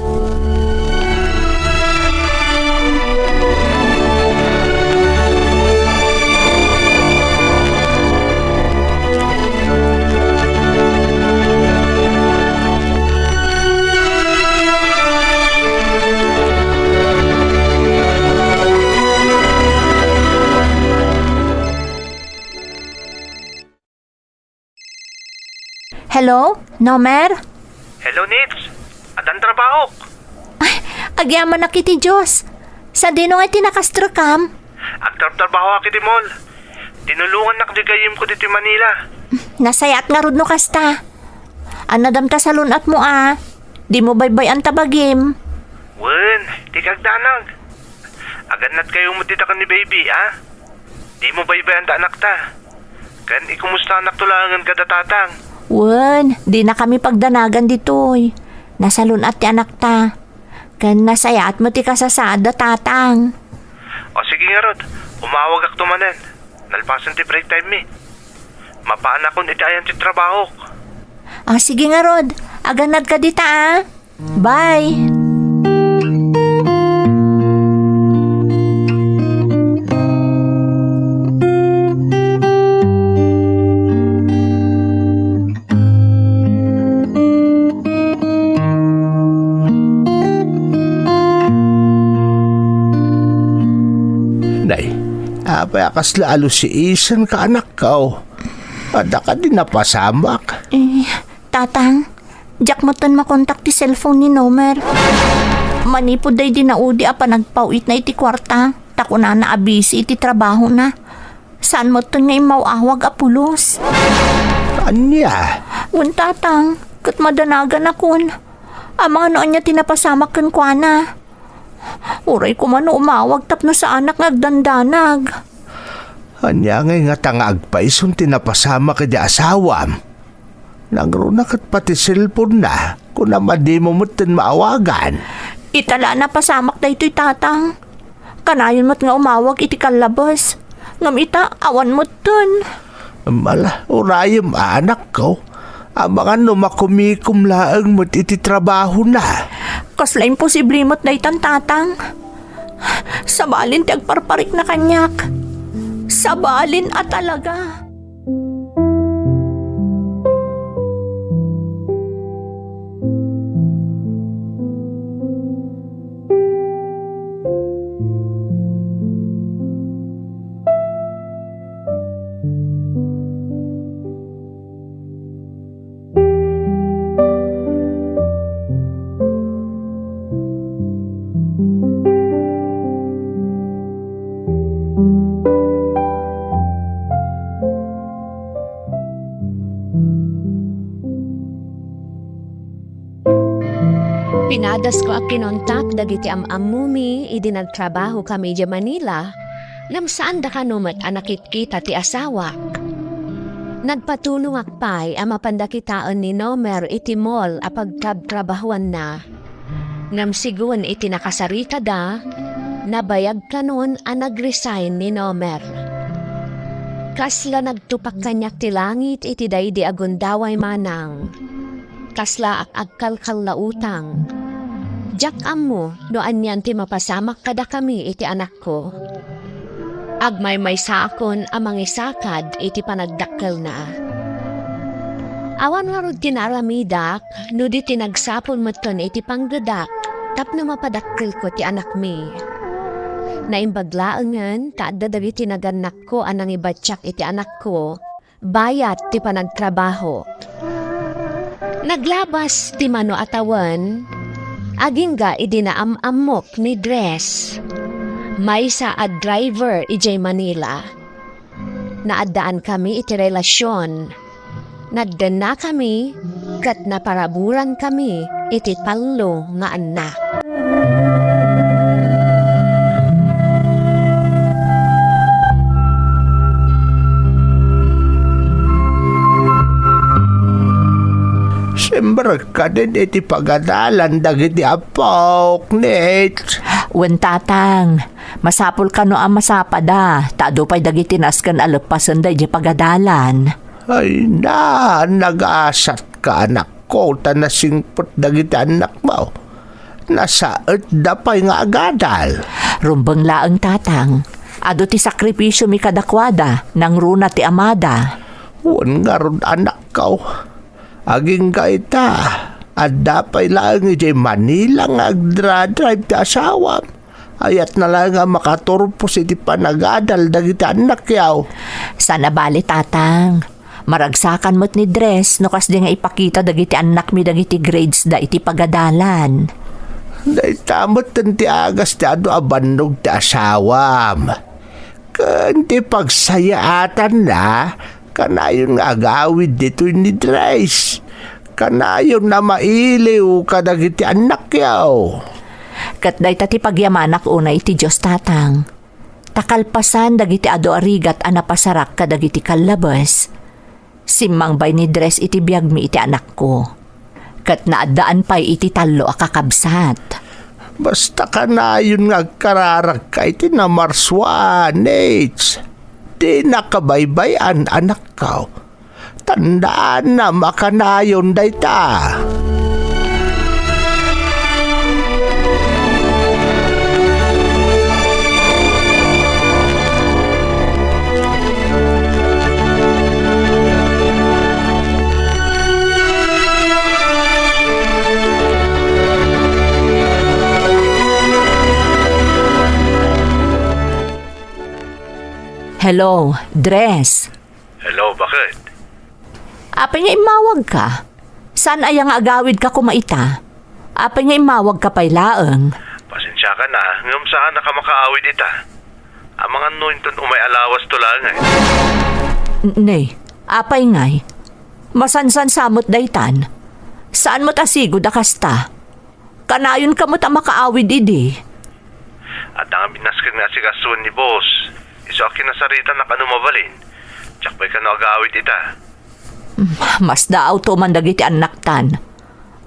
Hello? Nomer? Hello, Nits. Addan trabahok. Ay, agyamanak iti Dios. Sadino nga iti nakastrekam? Agtrabtrabahoak iti mall. Tinulongannak di gayyemko ditoy Manila. Nasayaat ngarud no kasta. Annadam ta salun-atmo a. Dimo baybay-an ta bagim. Wen, dika agdanag. Agannadkayo met dita ken ni baby, a? Dimo baybay-an ta anakta. Ken ikumustanak to laengen kada tatang. Wen, dinakami pagdanagan ditoy. Nasalun-at ti anakta. Ken nasayaat met ti kasasaadda, tatang. O sige ngarud, umawagakto manen. Nalpasen ti break time mi. Mapaanakon iti ayan ti trabahok. Ah, sige ngarud. Agannadka dita, a. Bye. Nay, apay a kasla alusiisenka, anakko? Adda kadi napasamak? Eh, tatang, diak metten makontak ti cellphone ni Nomer. Manipud daydi naudi a panagpaw-itna iti kuarta, ta kunana a busy iti trabahona. Saan metten nga immaw-awag a pulos. Ania? Wen, tatang, ket madanaganakon. Amangan no ania ti napasamak kenkuana. Uray koma no umawag tapno saanak nga agdandanag. Ania ngay ngata nga agpaison ti napasamak idi asawam? Nangruna ket pati cellphone-na, kunam a dimo metten maawagan. Ita la a napasamak daytoy, tatang. Kanayon met nga umawag iti kallabes. Ngem ita, awan metten. Ala, urayem, anakko. Amangan no makumikom laeng met iti trabahona. Kasla imposible met daytan, tatang. Sabalin ti agparparikna kaniak. Sabalin a talaga. Pinadasko a kinontak dagiti am-ammomi idi nagtrabahokami idiay Manila, ngem saanda kano met a nakitkita ti asawak. Nagpatunongak pay a mapanda kitaen ni Nomer iti mall a pagtrabtrabahuanna. Ngem sigun iti nakasaritada, nabayag kanon a nag-resign ni Nomer. Kasla nagtupak kaniak ti langit iti daydi a gundaway manang. Kasla ak-, agkalkallautang. Diak ammo no anian ti mapasamak kadakami iti anakko. Agmaymaysaakon a mangisakad iti panagdakkelna. Awan ngarud ti naaramidak no di ti nagsapul metten iti panggedak tapno mapadakkelko ti anakmi. Naimbag laengen ta adda dagiti nagannakko a nangibattiak iti anakko bayat ti panagtrabaho. Naglabas ti mano a tawen, agingga idi naam-ammok ni Dres, maysa a driver idiay Manila. Naaddaankami iti relasion. Nagdennakami ket naparaburankami iti tallo nga annak. Simrek kadin iti pagadalan dagiti apok, Nate. Wen, Tatang. Masapul kano a masapada, ta adu pay dagiti nasken a leppasenda idiay pagadalan. Ay na, nagasatka, anakko, ta nasingpet dagiti annakmo. Nasaetda pay nga agadal. Rumbeng laeng, Tatang. Adu ti sakripisiomi kadakuada, nangruna ti amada. Wen ngarud, anakko. Agingga ita, adda pay laeng idiay Manila nga agdra-drive ti asawam. Ayatna laeng a makaturpos iti panagadal dagiti annakyo. Saan a bale, Tatang. Maragsakan met ni Dres no kasdi nga ipakita dagiti annakmi dagiti gradesda iti pagadalan. Dayta metten ti agas ti adu a bannog ti asawam. Ken ti pagsayaatanna, kanayon nga agawid ditoy ni Dres. Kanayon a mailiw kadagiti annakyo. Ket dayta ti pagyamanak unay iti Dios, Tatang. Ta kalpasan dagiti adu a rigat a napasarak kadagiti kallabes, simmangbay ni Dres iti biagmi iti anakko. Ket naaddaan pay iti tallo a kakabsat. Basta kanayon nga agkararagka iti namarsua, Nits. Dinaka baybay-an, anakko. Tandaanam a kanayon dayta. Hello, Dres. Hello, bakit? Apay nga immawagka? Saan aya nga agawidka koma ita? Apay nga immawagka pay laeng? Pasensiaka na, ngem saanaka makaawid ita. Amangan no inton umay alawas to laeng, eh. N-, ne, apay ngay? Masansan sa met daytan. Saan met a sigud a kasta? Kanayonka met a makaawid idi. Adda ngamin nasken nga asikasoen ni boss. Isu a kinasaritanak no mabalin. Diak pay kano agawid ita. Masdaawto man dagiti annaktan.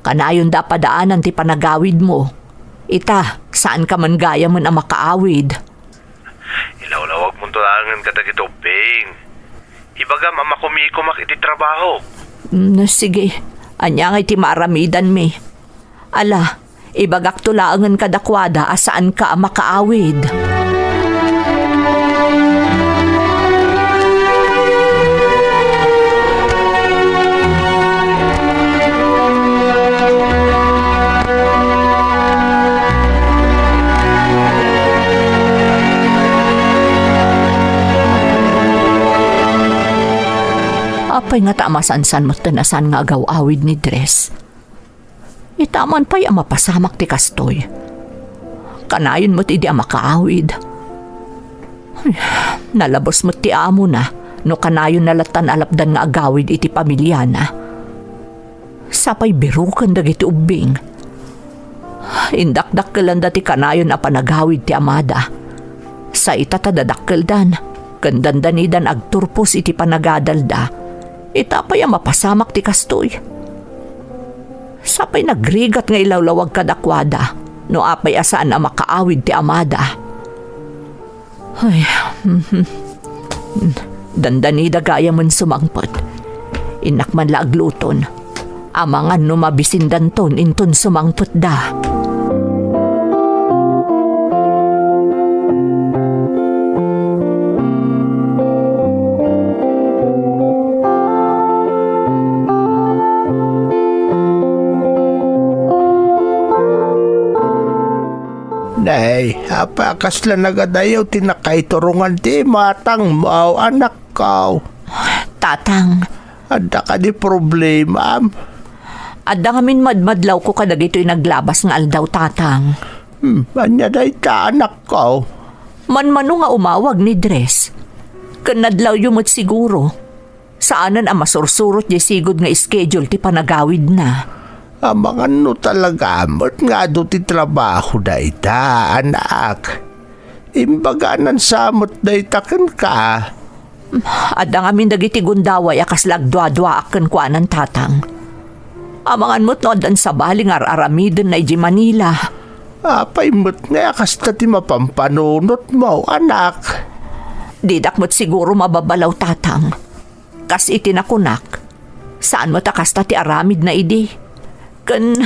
Kanayonda a padaanan ti panagawidmo. Ita, saanka man gayamen a makaawid. Ilawlawagmonto laengen kadagiti ubbing. Ibagam a makumikomak iti trabaho. Mm, sige. Ania ngay ti maaramidanmi? Ala, ibagakto laengen kadakuada a saanka a makaawid. Apay ngata a masansan metten a saan nga agaw-awid ni Dres? Ita man pay a mapasamak ti kastoy. Kanayon met idi a makaawid. Ay, nalabes met ti amona no kanayonna lattan a lapdan nga agawid iti pamiliana. Sapay biroken dagiti ubbing. Indakdakkelanda ti kanayon a panagawid ti amada. Sa ita ta dadakkeldan, ken dandanidan agturpos iti panagadalda. Ita pay a mapasamak ti kastoy. Sapay nagrigat nga ilawlawag kadakuada no apay a saan a makaawid ti amada. Ay, mhm. Dandanida gayamen sumangpet. Innak man la agluton. Amangan no mabisindanton inton sumangpetda. Nay, apay a kasla nagadayo ti nakaiturongan ti imatangmo, anakko? Tatang. Adda kadi problemam? Adda ngamin madmadlawko kadagitoy naglabas nga aldaw, Tatang. Hmm, ania dayta, anakko? Manmano nga umawag ni Dres. Ken nadlawyo met siguro. Saanen a masursurot diay sigud nga schedule ti panagawidna. Amangan no talaga met nga adu ti trabaho dayta, anak. Imbaganan sa met dayta kenka. Adda ngamin dagiti gundaway a kasla agduaduaak kenkuana, Tatang. Amangan met no addan sabali nga ar-aramidenna idiay Manila. Apay met nga kasta ti mapampanunotmo, anak? Didak met siguro mababalaw, Tatang. Kas iti nakunak, saan met a kasta ti aramidna idi. Ken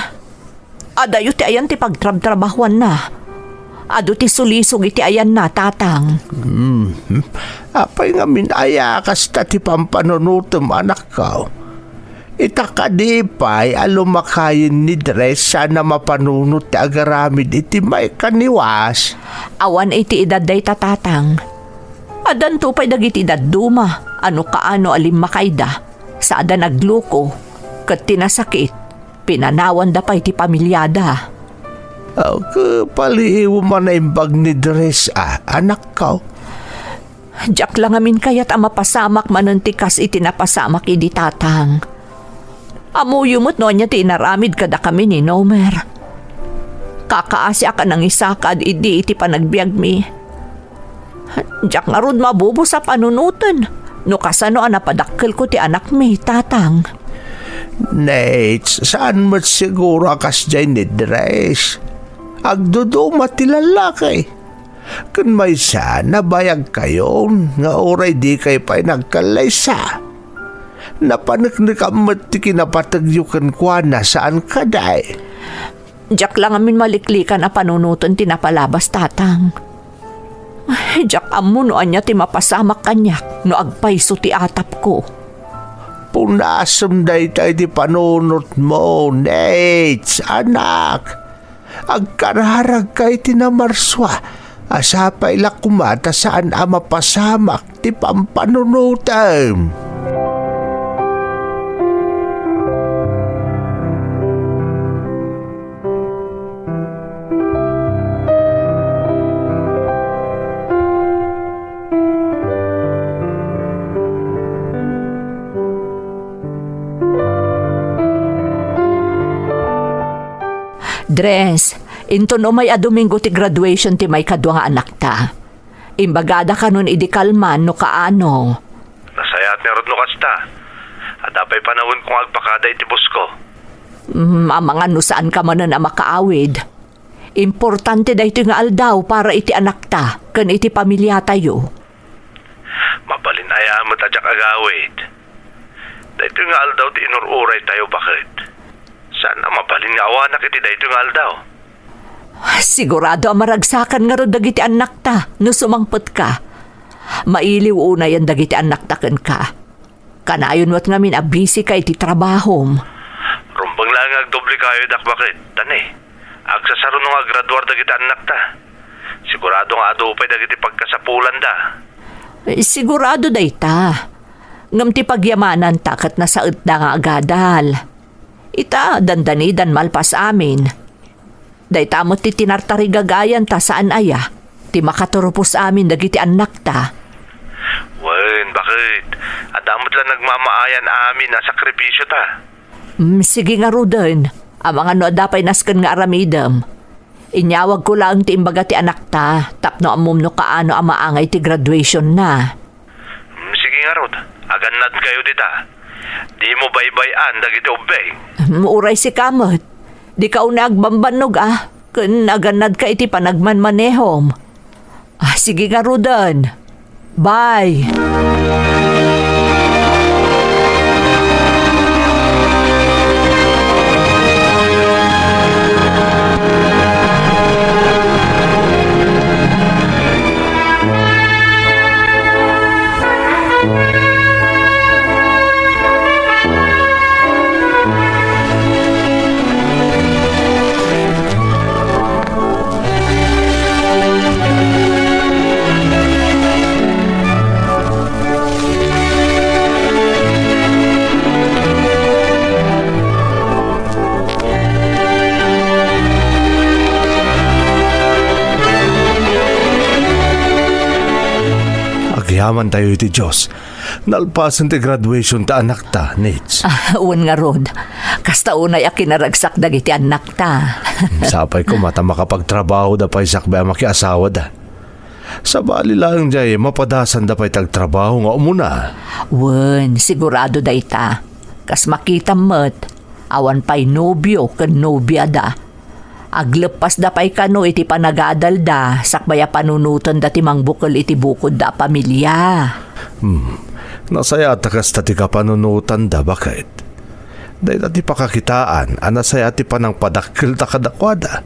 adayo ti ayan ti pagtrabtrabahuanna. Adu ti sulisog iti ayanna, Tatang. Hmm. Apay ngamin aya kasta ti pampanunotem, anakko? Ita kadi pay a lumakayen ni Dres saan a mapanunot ti agaramid iti maikaniwas? Awan iti edad dayta, Tatang. Addanto pay dagiti dadduma a no kaano a limmakayda, sa adda nagluko, ket ti nasakit, pinanawanda pay ti pamiliada. Aw, kapaliiw man a imbag ni Dres a, anakko. Diak la ngamin kayat a mapasamak manen ti kas iti napasamak idi, Tatang. Ammoyo met no ania ti inaramid kadakami ni Nomer. Kakaasiak a nangisakaad idi iti panagbiagmi. Diak ngarud mabubos a panunoten no kasano a napadakkelko ti anakmi, Tatang. Nate, saan met siguro a kasdiay ni Dres. Agduduma ti lallaki. Ken maysa, nabayagkayon nga uray dikay pay nagkallaysa. Napaneknekam met ti kinapategyo kenkuana, saan kadi? Diak la ngamin maliklikan a panunoten ti napalabas, Tatang. Ay, diak ammo no ania ti mapasamak kaniak no agpayso ti atapko. Punasem dayta iti panunotmo, Nate, anak. Agkararagka iti namarsua a sapay la koma ta saan a mapasamak ti pampanunotem. Dres, inton umay a Domingo ti graduation ti maikadua nga anakta. Imbagada kanon idi kalman no kaano. Nasayaat ngarud no kasta. Adda pay panawenko nga agpakada iti busko. Mm, amangan no saanka manen a makaawid. Importante daytoy nga aldaw para iti anakta ken iti pamiliatayo. Mabalin aya met a diak agawid. Daytoy nga aldaw ti inur-uraytayo, baket. Saan a mabalin nga awanak iti daytoy nga aldaw? Sigurado a maragsakan ngarud dagiti annakta no sumangpetka. Mailiw unayen dagiti annakta kenka. Kanayon met ngamin a busy ka iti trabahom. Rumbeng laeng nga agdoble kayo, Dak, baket. Tani, agsasaruno nga agraduar dagiti annakta. Sigurado nga adu pay dagiti pagkasapulanda. Eh, sigurado dayta. Ngem ti pagyamananta ket nasaetda nga agadal. Ita, dandanidan malpas amin. Dayta met ti tinartarigagayan ta saan aya ti makaturpos amin dagiti annakta. Wen, baket? Adda met la nagmamaayan amin a sakripisio ta. Mm, sige ngaruden. Amangan no adda pay nasken nga aramidem. Inyawagko laeng ti imbaga ti anakta tapno ammom no kaano a maangay ti graduationna. Mm, sige ngarud, agannad kayo dita. Dimo baybay-an dagiti ubbing. Mm, uray sika met. Dika unay agbambannog a, ken agannadka iti panagmanmanehom. Ah, sige ngaruden. Bye. Agyamantayo iti Dios. Nalpasen ti graduation ta anakta, Nits. Ah, wen ngarud. Kasta unay a kinaragsak dagiti annakta. Sapay koma ta makapagtrabahoda pay sakbay a makiasawada. Sabali laeng diay mapadasanda pay ti agtrabaho nga umuna. Wen, sigurado dayta. Kas makitam met, awan pay nobio ken nobiada. Agleppasda pay kano iti panagadalda sakbay a panunotenda ti mangbukel iti bukodda a pamilia. Hmm. Nasayaat a kasta ti kapanunotanda, baket. Dayta ti pakakitaan a nasayaat ti panangpadakkelda kadakuada.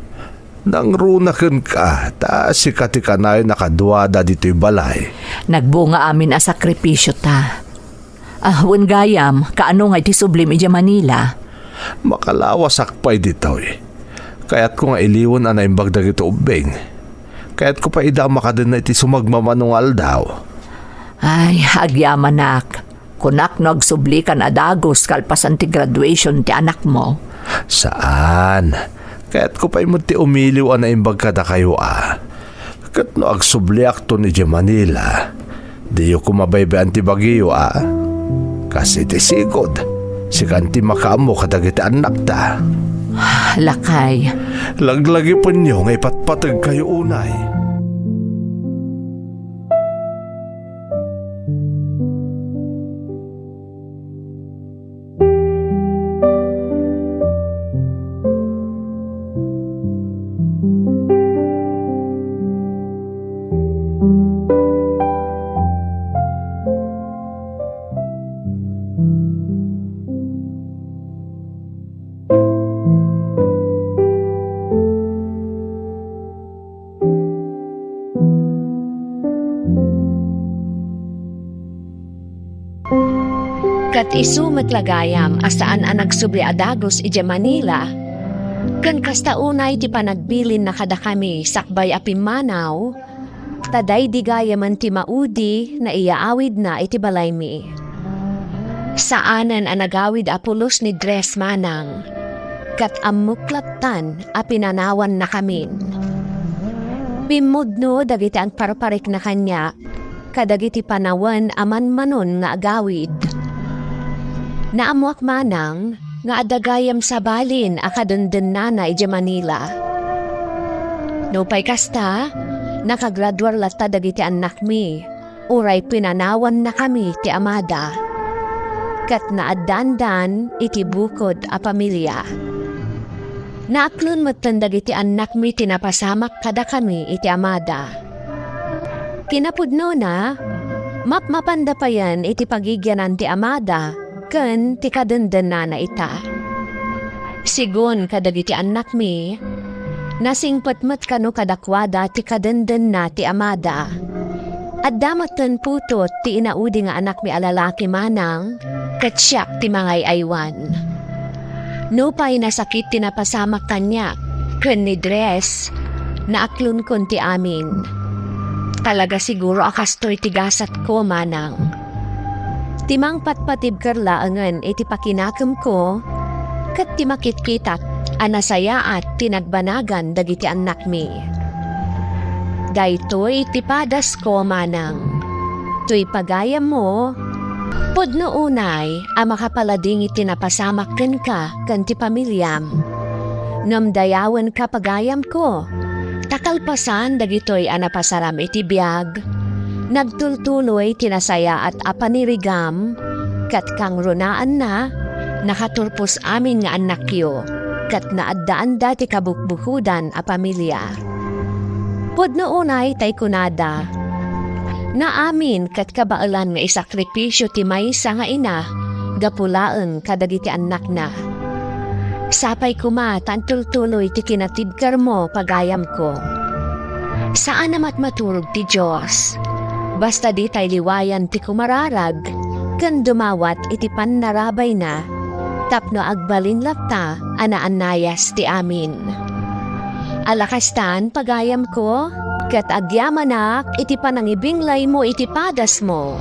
Nangruna kenka, ta sika ti kanayon a kaduada ditoy balay. Nagbunga amin a sakripisio ta. Ah, wen gayam, kaano nga iti sublim idiay Manila? Makalawasak pay ditoy. Kayatko nga iliwen a naimbag dagiti ubbing. Kayatko pay ida a makadenna iti sumagmamano nga aldaw. Ay, agyamanak. Kunak no agsublikan a dagus kalpasan ti graduation ti anakmo. Saan. Kayatko pay met ti umiliw a naimbag kadakayo a. Ket no agsubliakton idiay Manila, diyo koma baybay-an ti bagiyo a. Kas iti sigud, Sikan ti makaammo kadagiti annakta. Lakay. Laglagipenyo nga ipatpategkayo unay. Ket isu met la gayam a saan a nagsubli a dagus idiay Manila, ken kasta unay ti panagbilinna kadakami sakbay a pimmanaw, ta daydi gayamen ti maudi nga iyaawidna iti balaymi. Saanen a nagawid a pulos ni Dres manang, ket ammok lattan a pinanawannakamin. Pimmudno dagiti agparparikna kaniak kadagiti panawen a manmanon nga agawid. Naammoak manang nga adda gayam sabalin a kadendennana idiay Manila. Nupay kasta, nakagraduar latta dagiti annakmi, uray pinanawannakami ti amada. Ket naaddaandan iti bukod a pamilia. Naaklon metten dagiti annakmi ti napasamak kadakami iti amada. Kinapudnona, mapmapanda payen iti pagigianan ti amada ken ti kadendennana ita. Sigun kadagiti annakmi, nasingpet met kano kadakuada ti kadendenna ti amada. Adda metten putut ti inaudi nga anakmi a lalaki manang, ket siak ti mangay-aywan. Nupay nasakit ti napasamak kaniak ken ni Dres, naaklonkon ti amin. Talaga siguro a kastoy ti gasatko manang. Ti mangpatpatibker laengen iti pakinakemko, ket ti makitkitak a nasayaat ti nagbanagan dagiti annakmi. Daytoy ti padasko manang. Toy pagayammo, pudno unay a makapaladingit ti napasamak kenka ken ti pamiliam. Ngem dayawenka pagayamko, ta kalpasan dagitoy a napasaram iti biag, nagtultuloy ti nasayaat a panirigam, ket kangrunaanna, nakaturpos amin nga annakyo, ket naaddaanda ti kabukbukodan a pamilia. Pudno unay tay kunada, naamin ket kabaelan nga isakripisio ti maysa nga ina gapu laeng kadagiti annakna. Sapay koma ta agtultuloy ti kinatibkermo, pagayamko. Saan a matmaturog ti Dios. Basta ditay liwayan ti kumararag ken dumawat iti pannarabayna tapno agbalin latta a naannayas ti amin. Ala kastan, pagayamko, ket agyamanak iti panangibinglaymo iti padasmo.